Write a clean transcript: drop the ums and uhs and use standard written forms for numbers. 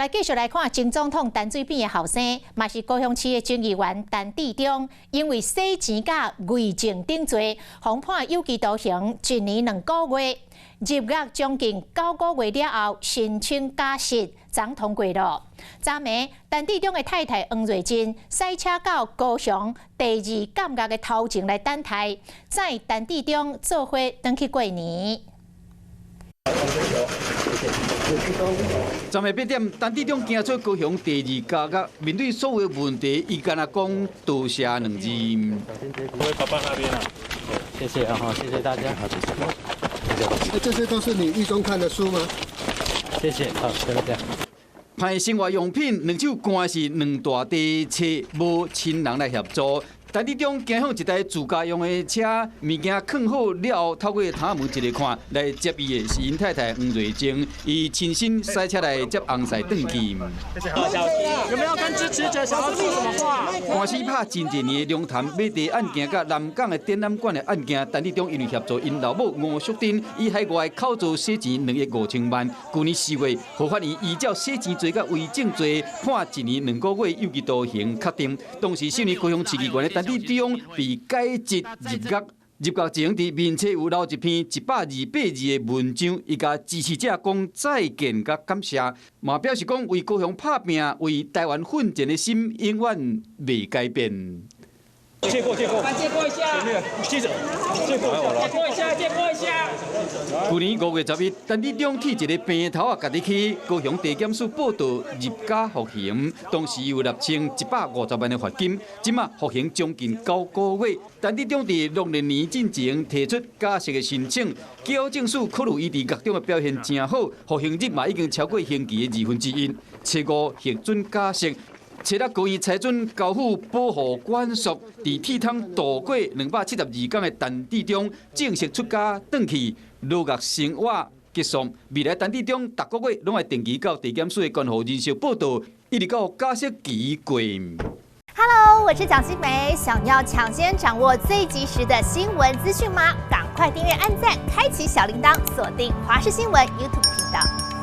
來繼續來看前總統陳水扁的後生，嘛是高雄市的前議員陳致中，因為洗錢佮偽證等罪，予判有期徒刑1年2個月，入獄將近9個月了後，申請假釋，昨通過囉。昨暝，陳致中的太太黃瑞珍駛車到高雄第二監獄的頭前來等待，載陳致中做伙轉去過年。昨暝8點，陳致中行出高雄第二監獄，面對所有問題，伊干焦講多謝兩字。爸爸那邊啊，謝謝啊，謝謝大家。這些都是你獄中看的書嗎？謝謝，好，就這樣。歹生活用品，兩手攑是兩大袋冊，無親人來協助。陳致中行向一台自家用的車，物件囥好了後，透過窗門一个看，來接伊的是𪜶太太黃瑞珍，伊親身駛車來接翁婿轉去。有沒有跟支持者想要說什麼話？官司拍真濟年的龍潭買地案件，佮南港的展覽館的案件，陳致中因為協助𪜶老母吳淑珍以海外口座洗錢2億5千萬，舊年4月，予法院依照洗錢罪佮偽證罪判1年2個月有期徒刑確定。當時身為高雄市議員的陳致中被解職入獄，入獄前佇面冊有留一篇128字的文章，伊共支持者講再見佮感謝，嘛表示講為高雄拍拚、為台灣奮戰的心永遠袂改變。借過借過，借過一下，記者，借過借過一下，借過一下。舊年5月11，陳致中剃一个平頭仔，家己去高雄地檢署報到入監服刑，當時有納清150萬的罰金。這馬服刑將近9個月，陳致中佇農曆年進前提出假釋的申請，矯正署考慮伊佇獄中的表現誠好，服刑日嘛已經超過刑期的1/2，初五核准假釋。初六高院裁准交付保護管束，佇鐵桶度過272天的陳致中正式出監轉去牢獄生活結束。未來陳致中逐個月攏會定期到地檢署的觀護人室報到，一直到假釋期過。 Hello，我是蔣新梅，想要搶先掌握最及時的新聞資訊嗎？趕快訂閱、按讚、開啟小鈴鐺，鎖定華視新聞 YouTube 頻道。